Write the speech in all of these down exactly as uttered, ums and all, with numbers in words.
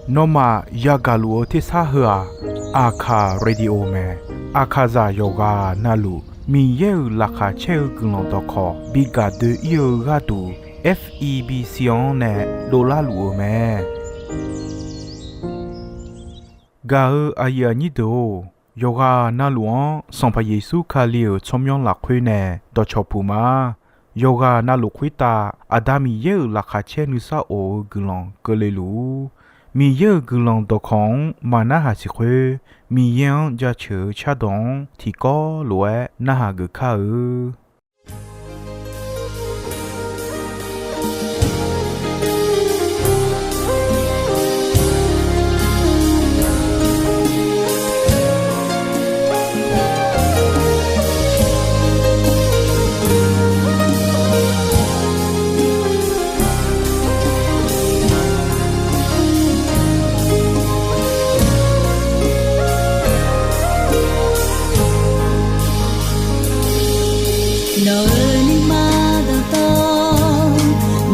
Nawmaf yagaq luf-eu tersar heu-aq, Aqkaq Radio mae. Aqkaqzaq yawqghaq navluf Miqyaer-euq laqkhaq caer-eu guiqlanq dawqkawq bi gaq doe-ir-eu gharduq, F E B C-anr nae dovlar luf-eu mae. Gaq-eu aqyuif aqnyir deuq-or, yawqghaq navluf-anr Sanqpaq Yeqsur Kali-euq tsawrmyanr lafkhoer nae dawqcawq puq ma. Yawqghaq navluf khoertav Aqda Miqyaer-euq laqkhaq caer nuisar of-eu guiqlanq keuvle luf-ur. Miqyaer-euq guiqlanq dawqkawq-anr maqnarhaq siq khoer, Miqyaer-anr jaceuq-eu cardawq-anr tiqkawv lof-aer narhaq geuf kar-eu. Nawq-euq nuima dawqtawv,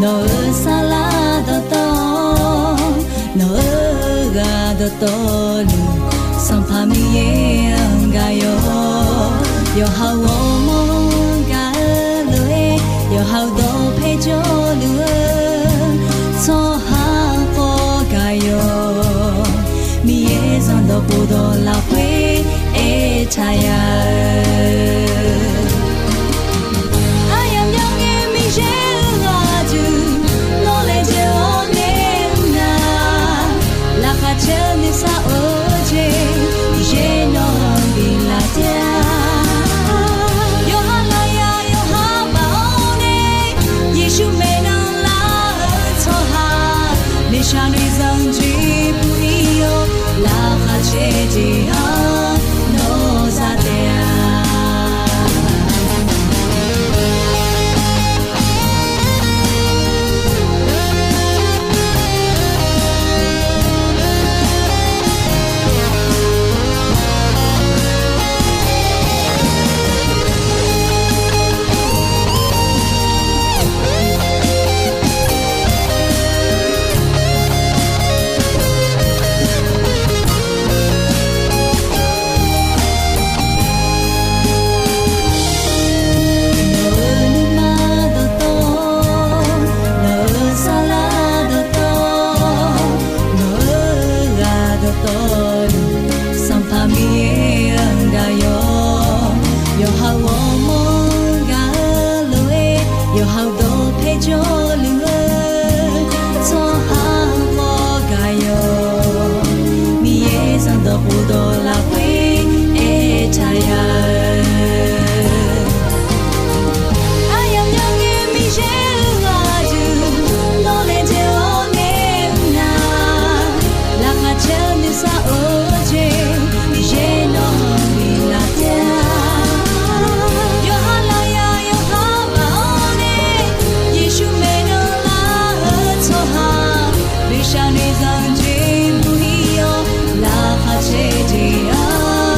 nawq-euq saflar dawqtawv, nawq-euq ghaq dawqtawvluf, Sanqpaq Miqyaer-anr gaq yawq. Yawqha-euq ghawrmawr-anr gaq-eu lof-aer, yawqha-euq dawqpae jawrluf-eu tsawrhaq khawf gaq yawq. Miqyaer zanqdawq khofdawq lafkhoer aertaq ya-eu, aryamq myanr ngae Miqyaer-euq ghaq duq nawr laejae-awr nae mr nar, laqkhaq caer nuisar of-eu jeq Miqyaer nawq-anr biflaf taef-a. Yawqha lafyaq yawqha baf-awr nae, Yeqsur maeqnan lar-eu tsawrhaq, noeqshaq noeqzanq jeq bui-ir-awr, laqkhaq caer jeq-anr nawr za taef-a. Nawq-euq nuima dawqtawv, nawq-euq saflar dawqtawv, nawq-euq ghaq dawqtawvluf, Sanqpaq Miqyaer-anr gaq yawq. Yawqha-euq ghawrmawr-anr gaq-eu lof-aer, yawqha-euq dawqpae jawrluf-eu tsawrhaq khawf gaq yawq. Miqyaer zanqdawq khofdawq lafkhoer aertaq ya-eu, aryamq myanr ngae Miqyaer-euq ghaq duq nawr laejae-awr nae mr nar, laqkhaq caer nuisar of-eu jeq Miqyaer nawq-anr biflaf taef-a. Yawqha lafyaq yawqha baf-awr nae, Yeqsur maeqnan lar-eu tsawrhaq, noeqshaq noeqzanq jeq bui-ir-awr, laqkhaq caer jeq-anr,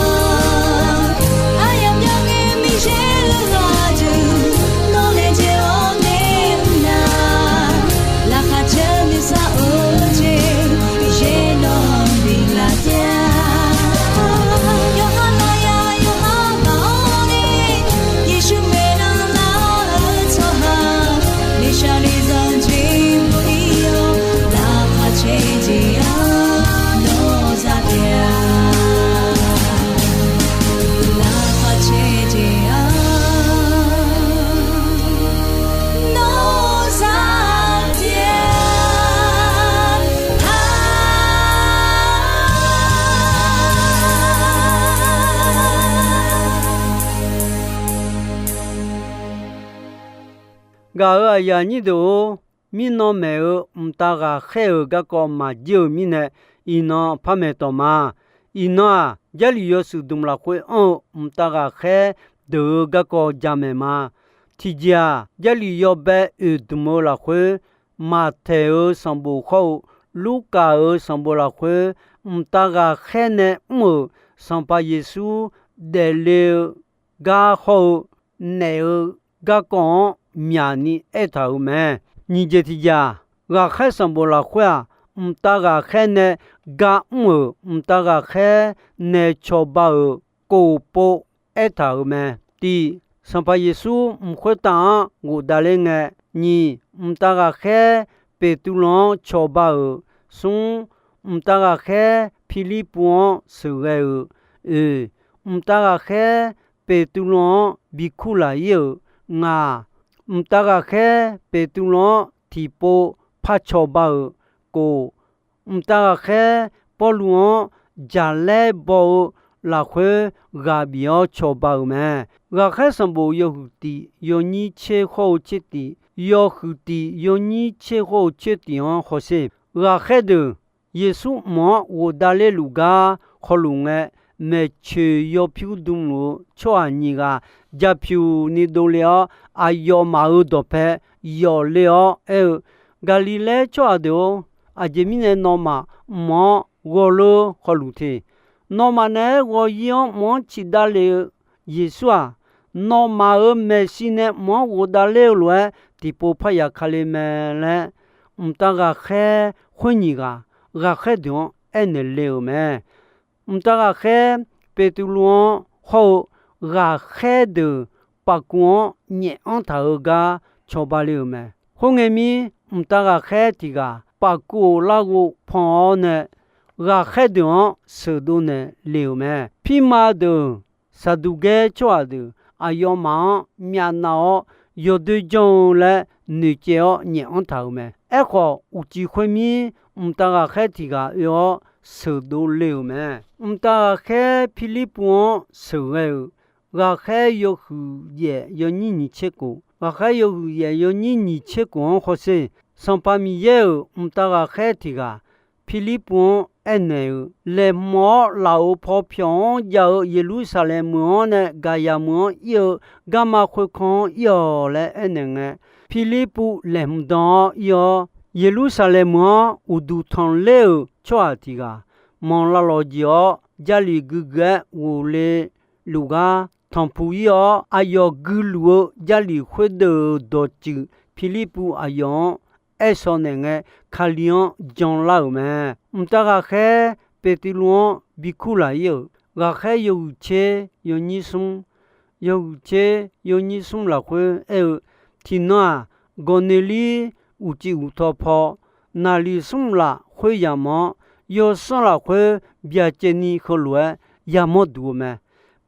aryamq myanr ngae Miqyaer-euq ghaq duq nawr laejae-awr nae mr nar, laqkhaq caer nuisar of-eu jeq Miqyaer nawq-anr biflaf taef-a. Yawqha lafyaq yawqha baf-awr nae, Yeqsur maeqnan lar-eu tsawrhaq, noeqshaq noeqzanq jeq bui-ir-awr, laqkhaq caer jeq-anr nawr za taef-a. Laqkhaq caer jeq-anr nawr za taef-a. Gaq-euq aqyuif aqnyir deuq-or, mirnan maeq-eu mqtav ghaqkhaer-euq garkawv maqjir-euq mirnae, iqnan par maeq tawq ma. Iqnan-aq, Jarlif yawshuif dmq lafkhoer anr-eu mqtav ghaqkhaer deuq-euq garkawv jamaeq ma. Tiqjeq-aq, Jarlif yawbae oeq dmq-eu lafkhoer, Maqtaeq-euq sanqbof khawr-eu, Lurkaf-euq sanqbof lafkhoer, mqtav ghaqkhaer nae mr-euq Sanqpaq Yeqsur daefle-eu gar hawr-eu naef-eu garkawv-anr myaqni aertaq-euq mae. Nyiq jeq tiqjeq-aq, Ghaqkhaer sanqbof lafkhoer-aq, mqtav ghaqkhaer nae gar mr-euq mqtav ghaqkhaer nae cawba-euq kof pov aertaq-euq mae. Tiq, Sanqpaq Yeqsur mq khoertav-anr ghofdav ler ngae. Nyiq, mqtav ghaqkhaer Beqtuvluv-anr cawba-euq. Smr, mqtav ghaqkhaer Pirlirpuv-anr sheuqghae-euq. Oeq, mqtav ghaqkhaer Beqtuvluv-anr bikur laf-ir-euq. Ngaq, mqtav ghaqkhaer Beqtuvluv-anr tiqpov par cawba-euq. Kof, mqtav ghaqkhaer Pawrluv-anr jaqlaer baw-eu lafkhoer ghaq bif-awr cawba-euq mae. Ghaqkhaer sanqbof yawhuiq tiq yawnyir tser khawr-eu tser tiq, yawhuiq tiq yawnyir tser khawr-eu tser tiq-anr hawsher. Ghaqkhaer deuq Yeqsur mq-anr ghofdav ler luf gar hawluf ngae, maeqtsoeq yawpyur dmluf-eu tsawrhaq nyiq ghaq ja pyuq ni dovle-awr, aqyawfmaf-euq dawqpae yawf le-awr aer-eu, Gaqliqlaer tsawrhaq deuq-or, aqjeq mirnae nawmaf mq-anr ghawrleur hawluf te. Nawmaf naeq-aer ghawq-ir-anr mq-anr ciqdav lef-eu Yeqsur-aq, nawmaf-euq maeqshi nae mq-anr ghofdav ler-eu lof-aer tiqpov parya ka le mae laer, mqtav ghaqkhaer khoer nyiq ghaq ghaqkhaer deuq-anr aernaeq le-euq mae. Mqtav ghaqkhaer Beqtuvluv-anr hawr-eu ghaqkhaer deuq pafkuv-anr nyaef anr taq-eu gar cawba le-euq mae. Khoerngae mir, mqtav ghaqkhaer tiq ghaq pafkuv-euq larghov pan-awr nae, ghaqkhaer deuq-anr sheuqdov naeq le-euq mae. Pirma deuq Saqduqgaer tsawrhaq deuq aqyawfmaf-anr myavnav-awr yawdoer janr-eu laer noeqcaev-awr nyaef anr taq-euq mae. Aerkhawf, uqcif khoermir mqtav ghaqkhaer tiq ghaq oe-awr sheuqdov le-euq mae. Mqtav ghaqkhaer Pirlirpuv-anr sheuqghae-euq. Ghaqkhaer yawhuiq yaef yawnyir nyiq tser kof, ghaqkhaer yawhuiq yaef yawnyir nyiq tser kof-anr hawsher. Sanqpaq Miqyaer-euq mqtav ghaqkhaer tiq ghaq Pirlirpuv-anr aernaeq-euq, Laeqhmq-awr laf-euq paw pyawq-anr jav-eu Yeqlursaqlaeq meuq-anr nae Gaqyaq meuq-anr ir-eu garma khoerkanr-anr ir-awq laer aernaeq ngae, Pirlirpuv laeqhmq dan-awr ir-awr, Yeqlursaqlaeq meuq-anr uqduq tanqler-euq tsawrhaq tiq ghaq manq lavlawq jeq-awr, Jarlif guiqguiq-aer ghofle luf gar tanqpuq ir-awr, aqyawf guiluf-eu Jarlif khoerdeuq-euq dawqtsuif Pirlirpuv aqyawf-anr aersaw naeq ngae, Kali-anr janlar-euq mae. Mqtav ghaqkhaer Beqtuvluv-anr bikur laf-ir-euq. Ghaqkhaer yawhuiq tser yawnyir smr, yawhuiq tser yawnyir smr lafkhoer aer-eu, Tiqnan-aq, Gawqneqlir uqcif uqtaw paw, naqliq smr laf khoer yamq-awr, yawsanr lafkhoer byacaevni heulof-aer yamawr duq-eu mae.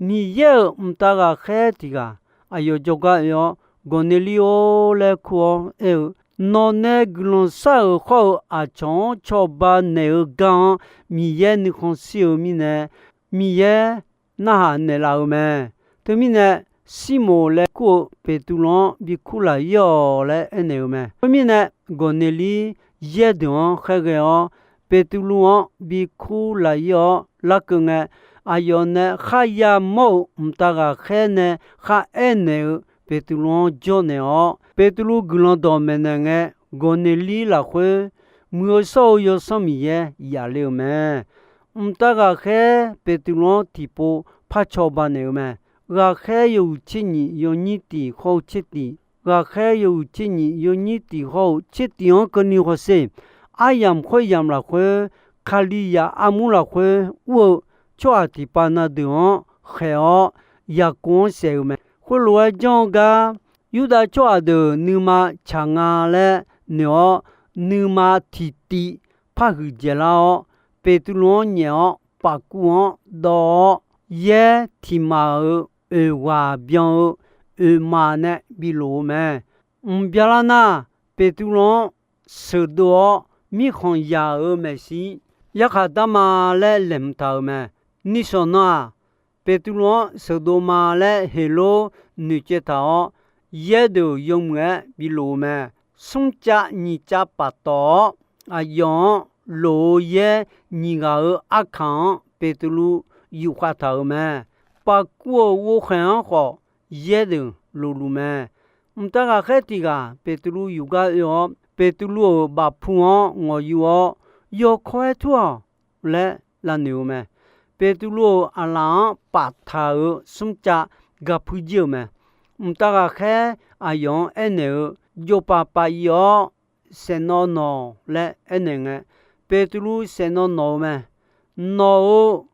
Miqyaer-euq mqtav ghaqkhaer tiq ghaq aqyawf jawrgar oe-awr, Gawqneqlir-or laer kur-awr aer-eu, Nawqnae guiqlanq shar-euq khawr-eu aqcawq-anr cawba naeq-eu gar-anr Miqyaer nuikhanr shir-eu mirnae, Miqyaer narhaq naeqlaf-eu mae. Teumirnae, Sirmoq laer kur-eu Beqtuvluv-anr bikur laf-ir-awq laer aernaeq-eu mae. Khoermirnae, Gawqneqlir yaer deuq-anr khaerghae-awr, Beqtuvluv-anr bikur laf-ir-awr larkeuv ngae, aqyawf nae kharya mawr-euq mqtav ghaqkhaer nae kharaer naeq-eu Beqtuvluv-anr jawrnaeq-awr, Beqtuvluv guiqlanq dawqmaeq naeq ngae, Gawqneqlir lafkhoer muiq-eu shawr-eu Yawsanr Miqyaer yaf le-euq mae. Mqtav ghaqkhaer Beqtuvluv-anr tiqpov par cawba naeq-eu mae. Ghaqkhaer yawhuiq tser nyiq yawnyir tiq hawr-eu tser tiq, ghaqkhaer yawhuiq tser nyiq yawnyir tiq hawr-eu tser tiq-anr keuvni hawsher. Aryamq khoeryamq lafkhoer, Kalizaq armur lafkhoer ur-eu tsawrhaq tiqpav na deuq-anr khaeq-awr, Yaqkov-anr saef-eu mae. Khoerlof-aer janr-eu gar, Yurdav tsawrhaq deuq nuima tsaq nga laer noeq-awr, nuima tiqtiv par huiqdzaeq lar-awr, Beqtuvluv-anr nyaef-awr pafkuv-anr dawv-awr, yaer tiq maf-euq oeq ghaq byan-eu oeq maf nae bilof-eu mae. Mq byalar nar, Beqtuvluv-anr sheuqdov-awr, mirkhanq yaq-euq maeqshi yarkhaq darma laer laeqhmq taq-euq mae. Nishawq nan-aq, Beqtuvluv-anr sheuqdov ma laer Heqlor noeqcaev taq-awr, yaer deuq yawmuiq-aer bilof-eu mae. Smrcav nyiq cav paftawf-awr, aqyawf-anr lof-eu yaer nyiq ghaq-euq arkaq-anr Beqtuvluv yufkhav taq-euq mae. Pafkuv-euq ghovkhaeq-anr khawf, yaer deuq lofluf mae. Mqtav ghaqkhaer tiq ghaq Beqtuvluv yufgar oe-awr, Beqtuvluv-euq bafpu-anr ngawqyuf-awr, Yawkawr-aer tur-awq laer lavnoeq-eu mae. Beqtuvluv-euq aqlaf-anr paftaq-euq smrcav gaqpuir jir-euq mae. Mqtav ghaqkhaer aqyawf-anr aernaeq-eu, Jofpaf paf ir-awr, saeqnawv nawq laer aernaeq ngae, Beqtuvluv saeqnawv nawq-eu mae. Nawq-euq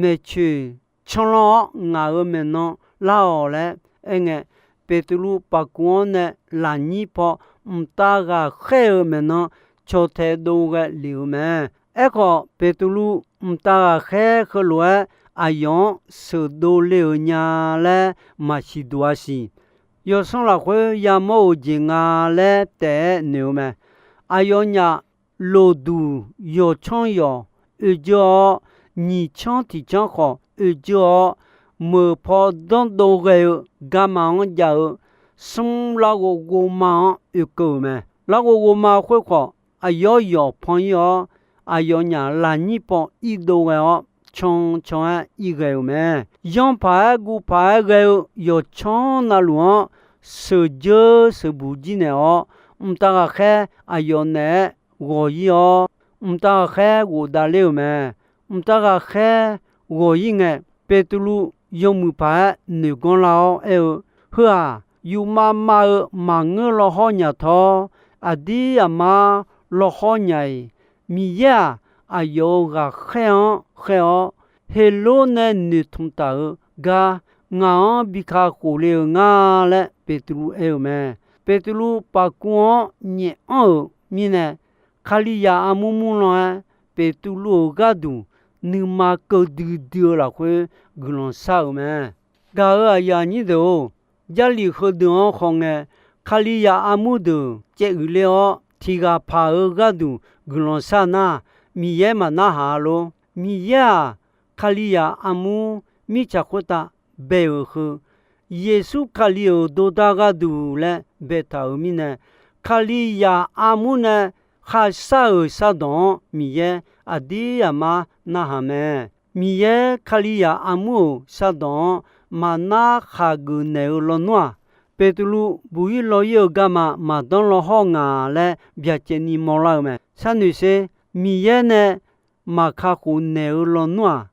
maeqtsoeq canlanr-awr ngaq-euq maeqnan lar-awq laer aerngae, Beqtuvluv paqkuv-anr nae lafnyir paw mqtav ghaqkhaer-euq maeqnan cawtae dov ghae lef-euq mae. Aerkhawf, Beqtuvluv mqtav ghaqkhaer heulof-aer aqyawf-anr sheuqdov le-euq nya laer maqsiq duq-a siq. Yawsanr lafkhoer yamawr-euq jeq nga laer taef-aer noeq-eu mae. Aqyawfnyaf loqduq yawqcanr yawq oejeur-awr, nyiq canr tiq canr khawf oejeur-awr, meuq paw danrdov ghae-eu garma-anr jav-eu smr larghov ghovma-anr oekeuv-euq mae. Larghov ghovma khoerkhawf, aqyawf yawq pan-ir-awr, aqyawfnyaf lafnyir paw irdov ghae-awr, cancan-aer irghae-euq mae. Yanr paq-aer guv paq-aer ghae-eu yawqcanr navluf-anr sheuqdzeur sheuqbuq jir naeq-awr, mqtav ghaqkhaer aqyawf naeq-aer ghawq-ir-awr, mqtav ghaqkhaer ghofdav ler-euq mae. Mqtav ghaqkhaer ghawq-ir ngae, Beqtuvluv yawmuiq paq-aer noeq ganr lar-awr aer-eu, Heu-aq, yufmav mav-eu maqngeur lawhawr nya tawr, aqdir aqmar lawhawr nya-iq. Miqyaer-aq, aqyawf-euq ghaqkhaer-anr khaer-awr, Heqlor nae noeqtmq taf-eu gar ngaq-anr bi kakhof le-eu nga laer Beqtuvluv aer-eu mae. Beqtuvluv paqkuv-anr nyaef anr-euq mirnae, Kalizaq armur murlan-aer Beqtuvluv-euq gharduq nuima keuv duidui-eu lafkhoer guiqlanq shar-euq mae. Gaq-euq aqyuif aqnyir deuq-or, Jarlif heudeuq-anr khawf ngae, Kalizaq armur deuq caev uiqler-awr tiq ghaq paq-eu gharduq guiqlanq shar nar, Miqyaer maqnarhaq-a lor. Miqyaer-aq, Kalizaq armur mirtsaq khoertav bae-euq heu, Yeqsur Kali-euq dordar gharduq laer baetaq-euq mirnae, Kalizaq armur nae kharshar-euq shardawq-anr Miqyaer aqdir aqmar narhaq mae. Miqyaer Kalizaq armur-euq shardawq-anr maqnar khaqgeuf naeq-eu lawnmr-aq, Beqtuvluv buq-ir law-ir-eu garma maqdanr lawhawr nga laer byacaevni mawrlar-eu mae. Sharnoeq sher, Miqyaer nae maqkakhof naeq-eu lawnmr-aq,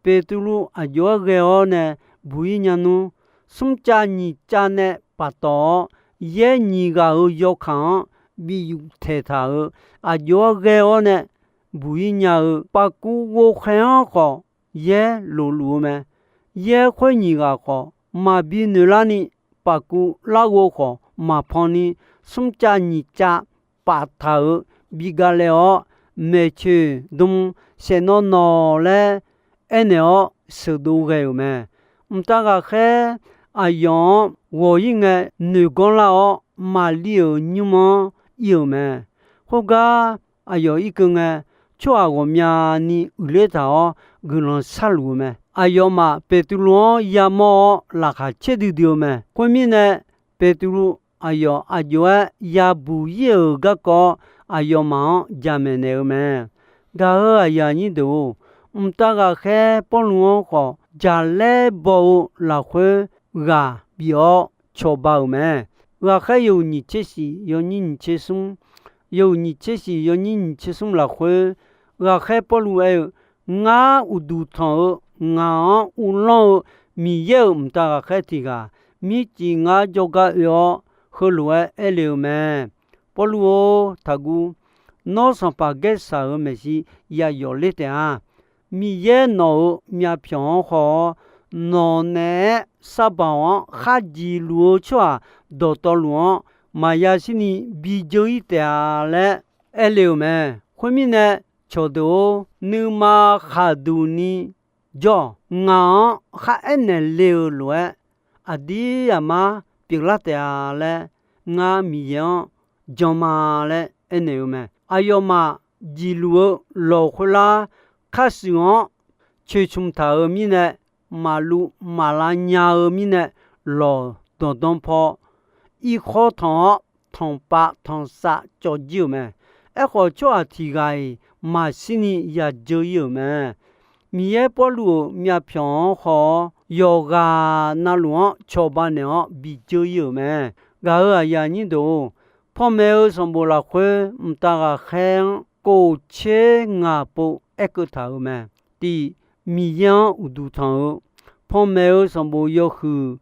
Beqtuvluv aqjox-aer ghae-awr nae buq-ir nya nmr. Smrcav nyiq cav nae paftawf-awr, yaer nyiq ghaq-euq yawkaq-anr bi yuftaeq taq-euq aqjox-aer ghae-awr nae buq-ir nya-eu paqkuv ghovkhaer-anr khawf, yaer lofluf-eu mae. Yaer khoer nyiq ghaq khawf, maqbi noeqlarni, paqkuv larghov khawf maqpan ni, smrcav nyiq cav paftaq-euq bi galae-awr, maeqtsoeq dm saeqnawv nawq laer aernaeq-awr sheuqdov ghae-euq mae. Mqtav ghaqkhaer aqyawf-anr ghawq-ir ngae noeqganr lar-awr, Maqli-euq nymr-anr ir-euq mae. Khoergar aqyawf irkeuv ngae, tsawrhaq ghawqmyani uiqler taq-awr guiqlanq sharluf-eu mae. Aqyawfmaf Beqtuvluv-anr yamawr-awr laqkhaq caer duidui-eu mae. Khoermirnae, Beqtuvluv aqyawf aqjox-aer yabuq-ir-euq garkawv aqyawfmaf-anr jaqmaeq naeq-eu mae. Gaq-euq aqyuif aqnyir deuq-or, mqtav ghaqkhaer Pawrluv-anr khawf, jaqlaer baw-eu lafkhoer ghaq bif-awr cawba-euq mae. Ghaqkhaer yawhuiq nyiq tser shif yawnyir nyiq tser smr, yawhuiq nyiq tser shif yawnyir nyiq tser smr lafkhoer, ghaqkhaer Pawrluv aer-eu, Ngar uqduq tanq-eu, ngaq-anr uvlanr-eu Miqyaer-euq mqtav ghaqkhaer tiq ghaq, mircif ngar jawrgar oe-awr, heulof-aer aer le-eu mae. Pawrluv-or, taqguv. Nawr sanqpaq gaer shaq-euq maeqshi yayawf ler taef-a. Miqyaer nawq-euq myavpyawq-anr haw-awr, nawq naeq-aer sarbawq-anr kharjiq luf-eu tsawrhaq dawqtawvluf-anr maqya shirni bi dzeur-ir taef-a laer aer le-euq mae. Khoermirnae, cawqdeuq-or, nuima khaqduq ni jawr-awq. Ngaq-anr kharaer naeq le-eu lof-aer, aqdir aqmar pyeuflar taef-a laer, ngar Miqyaer-anr jan ma laer aernaeq-eu mae. Aqyawfmaf jiqluf-eu lawq khoerlar karshuif-anr coeqcmq taq-euq mirnae, maqluv maqlav nya-eu mirnae, lawq danqdan paw irkhawr tanq-awr, tanqpav tanqsav cawv jir-euq mae. Aerkhawf, tsawrhaq tiq ghaq-iq maqshirni yadzeur-ir-euq mae. Miqyaer Pawrluv-euq myavpyawq-anr haw-awr, yawqghaq navluf-anr cawba naeq-awr bidzeur-ir-euq mae. Gaq-euq aqyuif aqnyir deuq-or, panmaeq-eu sanqbof lafkhoer mqtav ghaqkhaer-anr kof tser ngaq pov aerkeuv taq-euq mae. Tiq, Miqyaer-anr uqduq tanq-eu. Panmaeq-eu sanqbof yawhuiq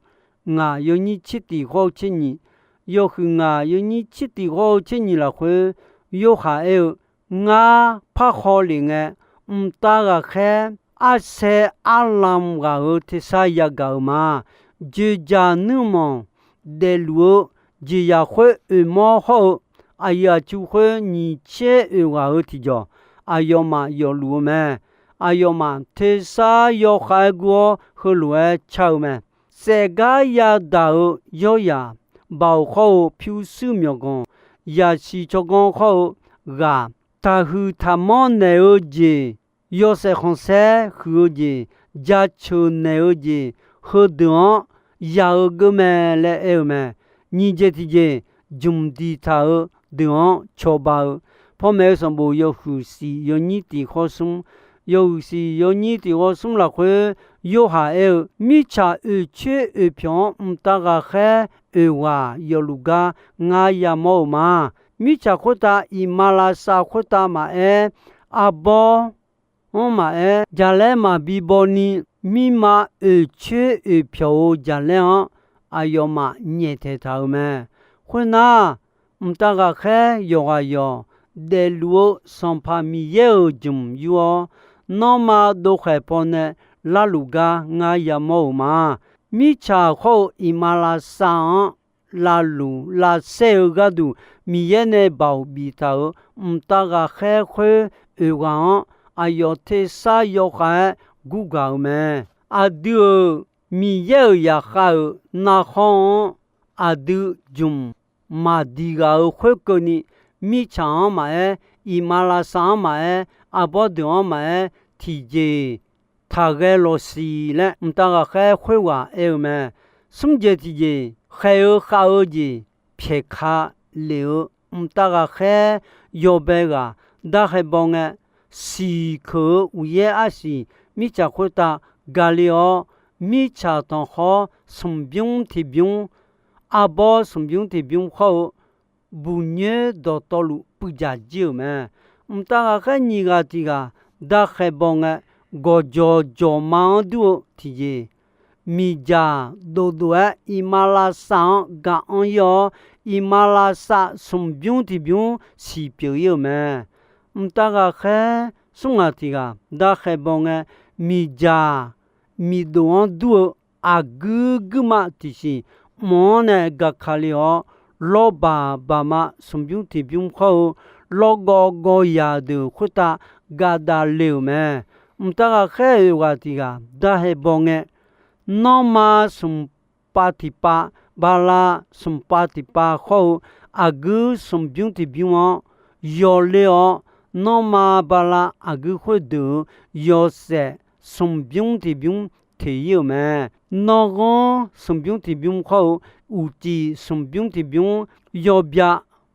ngaq yawnyir tser tiq hawr-eu tser nyiq, yawhuiq ngaq yawnyir tser tiq hawr-eu tser nyiq lafkhoer, Yorhaq aer-eu, Ngar parkhaw lef ngae, mqtav ghaqkhaer arsaer arlamq ghaq-euq tersar yagaq-euq ma. Dzoeqdzaq nuirmanq daefluf-eu jeqzaq khoer oeqmawr hawr-eu, aqyuif aqtsu khoer nyiq tser oeq ghaq-euq tiqjawq, aqyawfmaf yawfluf-eu mae. Aqyawfmaf tersar yawkhav-aer gur-awr, heulof-aer car-eu mae. Saefgar yadaq-eu yawryaq, baoq khawr-eu pyurshuir myawqganq, yaqsiq tsawrganr khawr-eu ghaq, taqhuiq taqmanr naeq-eu jeq, yawshaef khanqsaer huiq-eu jeq, jaceuq naeq-eu jeq, heudeuq-anr yaq-eu geur mae laer aer-eu mae. Nyiq jeq tiqjeq, jmq diqtaq-eu deuq-anr cawba-eu, panmaeq-eu sanqbof yawhuiq siq yawnyir tiq khawr smr, yawhuiq siq yawnyir tiq khawr smr lafkhoer, Yorhaq aer-eu, Mirtsaq oeqcoer oeqpyawq-anr mqtav ghaqkhaer oeq ghaq yawfluf gar ngar yamawr-euq ma. Mirtsaq khoertav iqmalavshav khoertav maqaer, arbawr-anr maqaer, jaqlaer maqbi baw ni, mirma oeqcoer oeqpyawq-euq jaqlaer-anr aqyawfmaf nyaeftaeq taq-euq mae. Khoernar, mqtav ghaqkhaer yawqghaq yawq daefluf-eu Sanqpaq Miqyaer-euq jmq yur-awr, nanrma dovkhaeq pawnae larluf gar ngar yamawr-euq ma. Mirtsaq khawr-eu iqmalavshav-anr lavluf lavsaer-eu gharduq, Miqyaer nae baoq biftaq-euq mqtav ghaqkhaer khoer oeq ghaq-anr, aqyawf tersar yawkhav-aer gurgaq-euq mae. Aqdui-euq Miqyaer-euq zaqkhav-euq narkhanr-anr aqdui jmq maqdiq ghaq-euq khoerkeuvni, mirtsaq-anr maqaer, iqmalavshav-anr maqaer, arbawr deuq-anr maqaer, tiqjeq taqghae lawqsiq laer mqtav ghaqkhaer khoerghaq aer-eu mae. Smr jeq tiqjeq, khaeq-eu khav-eu jeq pyaeq ka lef-eu mqtav ghaqkhaer yawbae ghaq darkhae baw ngae, siq keuq-eu uqyaer arsiq mirtsaq khoertav gale-awr, mirtsaq tanqkhawr smqbymr tiqbymr, arbawr smqbymr tiqbymr khawr-eu buqnyoer dawqtawvluf puivdzaq jir-euq mae. Mqtav ghaqkhaer nyiq ghaq tiq ghaq darkhae baw ngae, gawqjawq jawqma-anr dur-eu tiqjeq, miqdzaq dovdov-aer iqmalavshav-anr gaq-anr ir-awr, iqmalavshav smqbymr tiqbymr siqpyeuf ir-euq mae. Mqtav ghaqkhaer smr ghaq tiq ghaq darkhae baw ngae, miqdzaq miqdov-anr dur-eu aqguir guirma tiqsiq mq-anr nae gaqkale-awr, lawrbaq baqma smqbymr tiqbymr khawr-eu lawrgawv gawv yaq deuq khoertav gaqdavle-euq mae. Mqtav ghaqkhaer oeq ghaq tiq ghaq darkhae baw ngae, nanrma smq pav tiqpav, bala smq pav tiqpav khawr-eu aqguir smqbymr tiqbymr-anr yawle-awr, nanrma bala aqguir khoerdeuq-euq yawshaef smqbymr tiqbymr teq ir-euq mae. Nanrghanr smqbymr tiqbymr khawr-eu uqcif smqbymr tiqbymr yawbya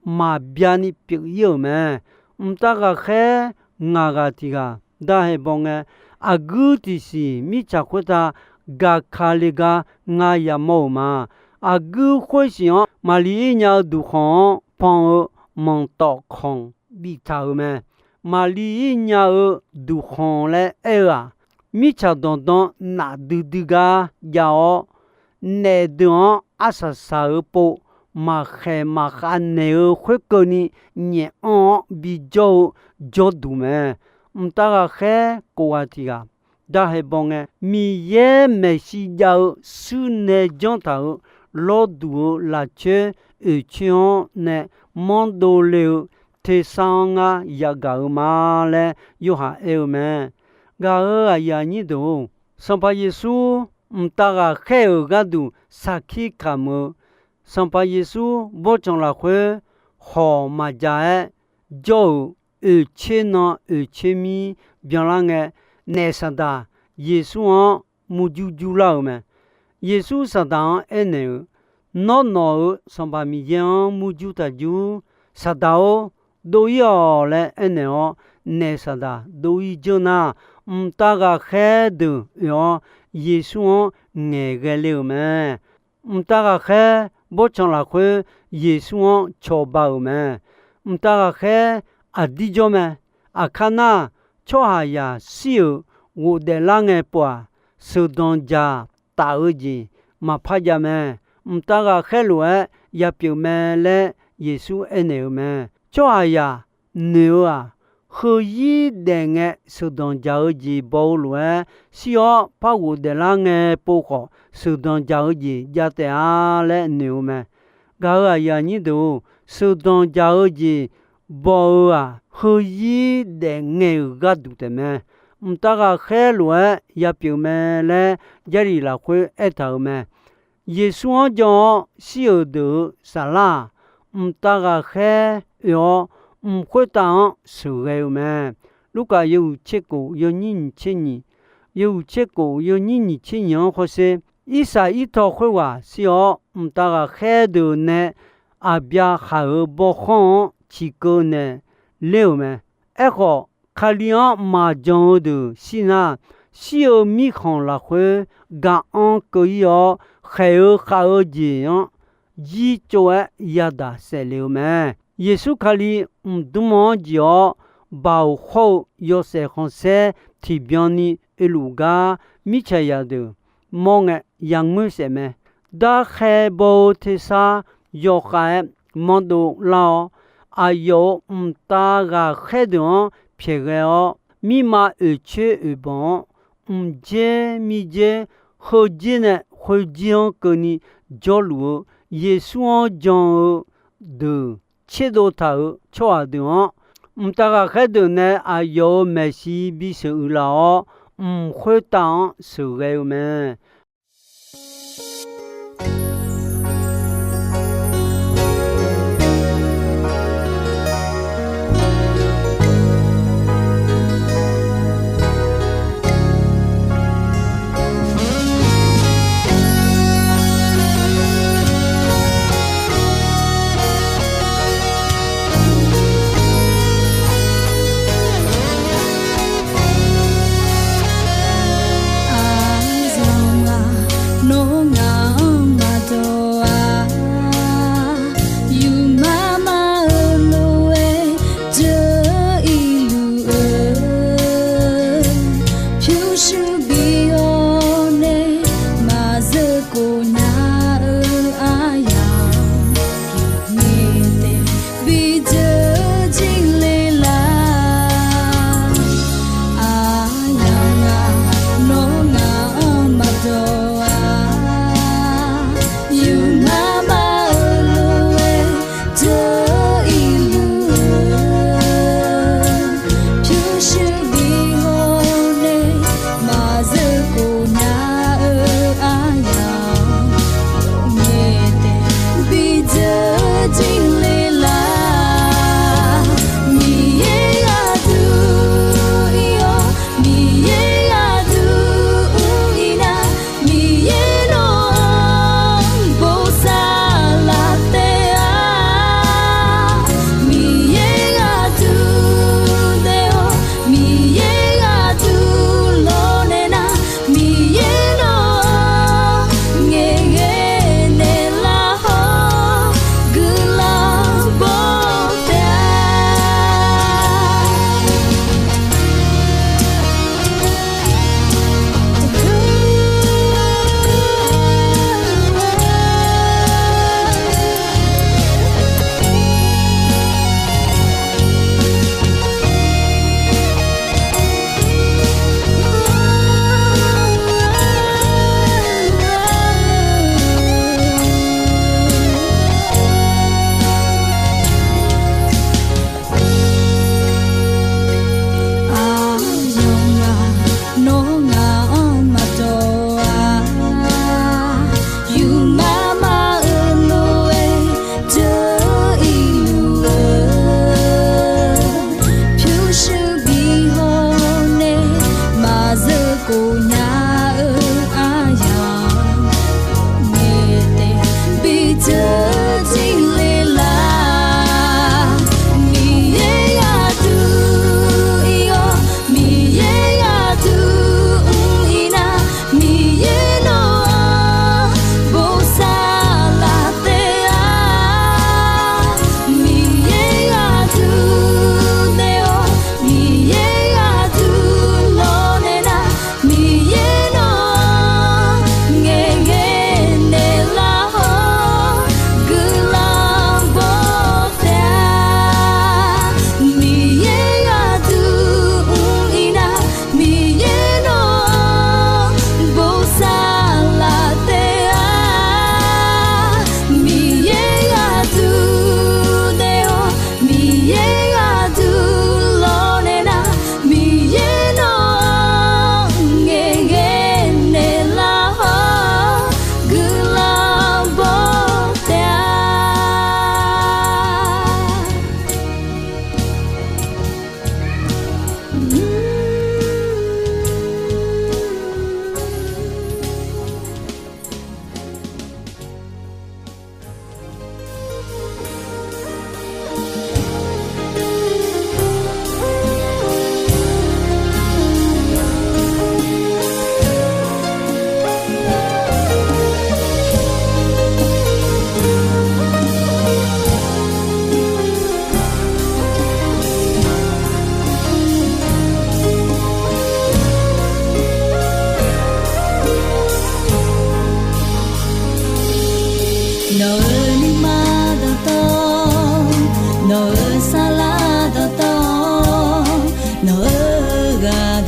maqbya ni pyeuf ir-euq mae. Mqtav ghaqkhaer ngaq ghaq tiq ghaq darkhae baw ngae, aqguir tiqsiq mirtsaq khoertav gaqkale gar ngar yamawr-euq ma. Aqguir khoersiq-anr maqli ir nya-eu duqkhanq-anr pan-eu manqtawf khanq biftaq-euq mae. Maqli ir nya-eu duqkhanq laer aer-eu-aq, mirtsaq danqdan nafdui dui gar jav-awr, naef deuq-anr arsaq saq-euq pov maqkhaeq maqkhav naeq-eu khoerkeuvni nyaef anr-awr bijawr-eu jawrduq mae. Mqtav ghaqkhaer kof ghaq tiq ghaq darkhae baw ngae, Miqyaer maeqshi jav-eu shuir nae janr taq-euq lawrduq-eu lafcoer oeqcoer-anr nae manrdov le-eu tersar-anr ngar yagaq-euq ma laer Yorhaq aer-eu mae. Gaq-euq aqyuif aqnyir deuq-or, Sanqpaq Yeqsur mqtav ghaqkhaer-euq gharduq sarkir kamq-eu, Sanqpaq Yeqsur bawrtsanq lafkhoer hawq maqja-aer jawr-euq oeqcoer nan oeqcoer mir byanlar ngae, naef Saqdaq Yeqsur-anr murjur jurlar-euq mae. Yeqsur Saqdaq-anr aernaeq-euq, Nawr nawq-euq Sanqpaq Miqyaer-anr murjur taq jur. Saqdaq-or, dov ir-awq laer aernaeq-awr, naef Saqdaq dov ir dzeur nar, mqtav ghaqkhaer deuq oe-awr Yeqsur-anr ngaeqghae le-euq mae. Mqtav ghaqkhaer bawrtsanq lafkhoer Yeqsur-anr cawba-euq mae. Mqtav ghaqkhaer aqdir jawr mae. Aqkar nar, tsawrhaqzaq shir-euq ghofdaef lar ngae pov-aq, sheuqdanq dzaqtaf-eu jeq maqpar jav mae. Mqtav ghaqkhaer lof-aer yapyeuf mae laer Yeqsur aernaeq-euq mae. Tsawrhaqzaq noeq-eu-aq, heuzir daef ngae sheuqdanq jaq-eu jeq baw-eu lof-aer, shir-awr par ghofdaef lar ngae pov khawf, sheuqdanq jaq-eu jeq jav taef-a laer noeq-eu mae. Gaq-euq aqyuif aqnyir deuq-or, sheuqdanq jaq-eu jeq baw-eu-aq, heuzir daef ngae-euq gharduq taef mae. Mqtav ghaqkhaer lof-aer yapyeuf mae laer Jarlif lafkhoer aertaq-euq mae. Yeqsur-anr jan-awr shir-euq deuq-euq saflar-aq, mqtav ghaqkhaer oe-awr, mq khoertav-anr sheuqghae-eu mae. Lurkaf yawhuiq tser kof yawnyir nyiq tser nyiq, yawhuiq tser kof yawnyir nyiq tser nyiq-anr hawsher. Irsaq irtaw khoerghaq shir-awr, mqtav ghaqkhaer deuq nae Aqbyaqhaq-euq bawkhanr-anr ciqkeuv naeq ler-euq mae. Aerkhawf, Kali-anr maqjan-eu deuq shir nar, shir-eu mirkhanq lafkhoer gaq-anr keuv-ir-awr, khaeq-eu khav-eu jeq-anr jircov-aer yadaq saefle-eu mae. Yeqsur Kali mqdmr-anr jeq-awr, baoq hawr-eu yawshaef khanqsaer tiqbyan ni oeluf gar mirtsaqzaq deuq mawr ngae yangoer saef mae. Darkhae baw-eu tersar yawkhav-aer manrdov lar-awr, aqyawf-euq mqtav ghaqkhaer deuq-anr pyaeqghae-awr, mirma oeqcoer oeqbanq-anr mqdzer mirdzer, heudzer nae khoerdzer-anr keuvni jawrluf-eu Yeqsur-anr jan-eu deuq tserdov taq-euq tsawrhaq deuq-anr, mqtav ghaqkhaer deuq nae aqyawf-euq maeqshi bisheuq uiqlaf-awr, mq khoertav-anr sheuqghae-eu mae.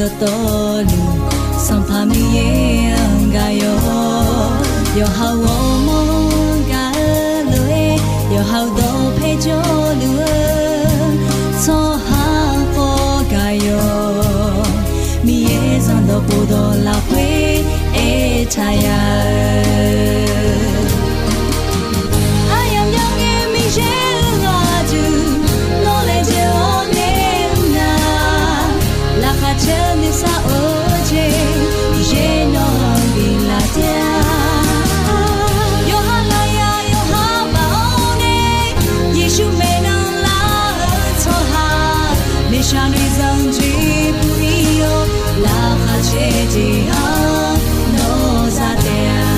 dawqtawvluf, Sanqpaq Miqyaer-anr gaq yawq. Yawqha-euq ghawrmawr-anr gaq-eu lof-aer, yawqha-euq dawqpae jawrluf-eu tsawrhaq khawf gaq yawq. Miqyaer zanrdawq khofdawq lafkhoer aertaq ya-eu Aryamq byan ngae Miqyaer-euq ghaq deuq, nawr laejae-awr nae mr nar, laqkhaq caer nuisar-eu jeq, Miqyaer nawq-anr biflaf taef-a. Yawqha lafyaq yawqha baf-awr nae, Yeqsur maeqnan lar-eu tsawrhaq, noeqshaq noeqzanq jeq buq-ir-awr, laqkhaq caer jeq-anr nawr za taef-a.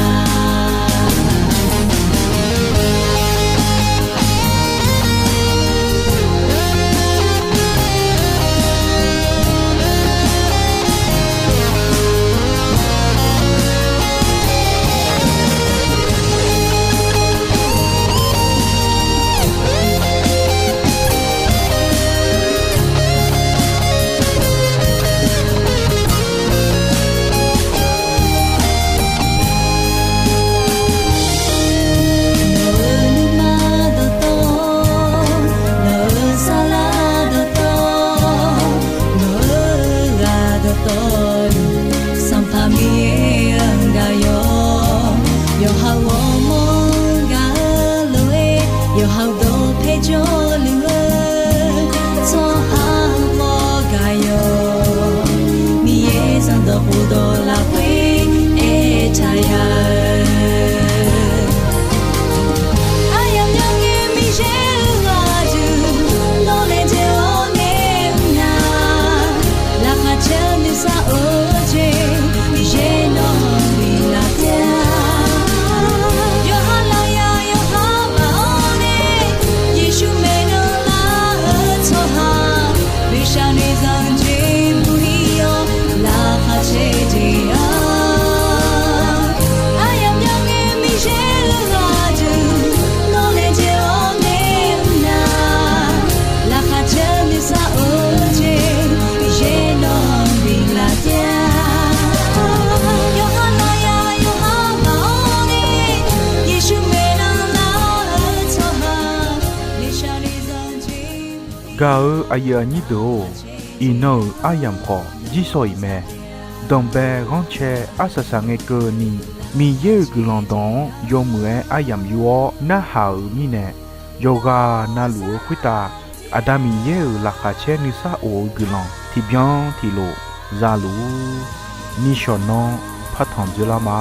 Nawq-euq nuima dawqtawv, nawq-euq sarlar dawqtawv, nawq-euq ghaq dawqtawvluf, Sanqpaq Miqyaer-anr gaq yawq. Yawqha-euq ghawrmawr-anr gaq-eu lof-aer, yawqha-euq dawqpae jawrluf-eu tsawrhaq khawf gaq yawq. Miqyaer zanrdawq khofdawq lafkhoer aertaq ya-eu Aryamq byan ngae Miqyaer-euq ghaq deuq, nawr laejae-awr nae mr nar, laqkhaq caer nuisar-eu jeq, Miqyaer nawq-anr biflaf taef-a. Yawqha lafyaq yawqha baf-awr nae, Yeqsur maeqnan lar-eu tsawrhaq, noeqshaq noeqzanq jeq buq-ir-awr, laqkhaq caer jeq-anr Aryamq byan ngae Miqyaer-euq ghaq deuq, nawr laejae-awr nae mr nar, laqkhaq caer nuisar-eu jeq, Miqyaer nawq-anr biflaf taef-a. Yawqha lafyaq yawqha baf-awr nae, Yeqsur maeqnan lar-eu tsawrhaq, noeqshaq noeqzanq jeq gaq-eu aqyuif aqnyir deuq-or, iqnan-euq aryamq khawf jirsawq iq mae. Danqbae ghanrcae arsaq saq ngae keuvni, Miqyaer-euq guiqlanq dawq-anr yawmuiq-aer aryamq yur-awr narhaq-euq mirnae, yawqghaq navluf-eu khoertav Aqda Miqyaer-euq laqkhaq caer nuisar of-eu guiqlanq tiqbyan tiqlof zaluf-ur. Nishawq nanr partanq dzoerlar ma.